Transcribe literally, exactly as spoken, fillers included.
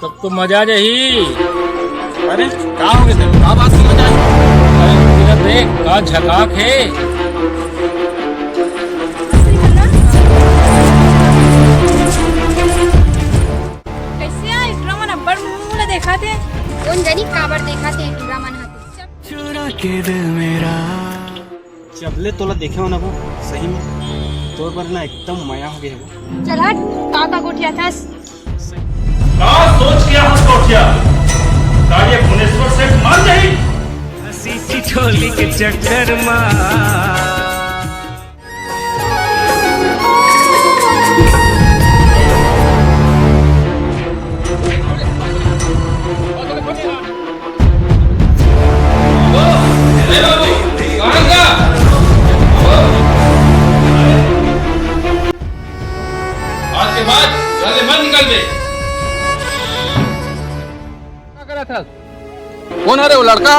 तब तो मजा आ जाही। अरे, का हो गे तेला? का बात के मजा आही? अरे, तेला देख, का झकास हे। कइसे आ, टुरा मन अब्बड़ मुड़ मुड़ देखत हे। कोन जनी काबर देखत हे टुरा मन ह। चुरा के दिल मेरा। जब ले तोला देखे हो ना वो, सही में तोर बर ना एकदम मया हो गे हे वो। चल हट, का का गोठियाथस? का सोच के हंस गोठिया? का ये भुवनेश्वर सेठ मान जाही? हंसी ठिठोली के चक्कर मा। ए बाबू, कहाँ जा? आज के बाद घर ले मत निकलबे। का करत हस? कोन हरे वो लड़का?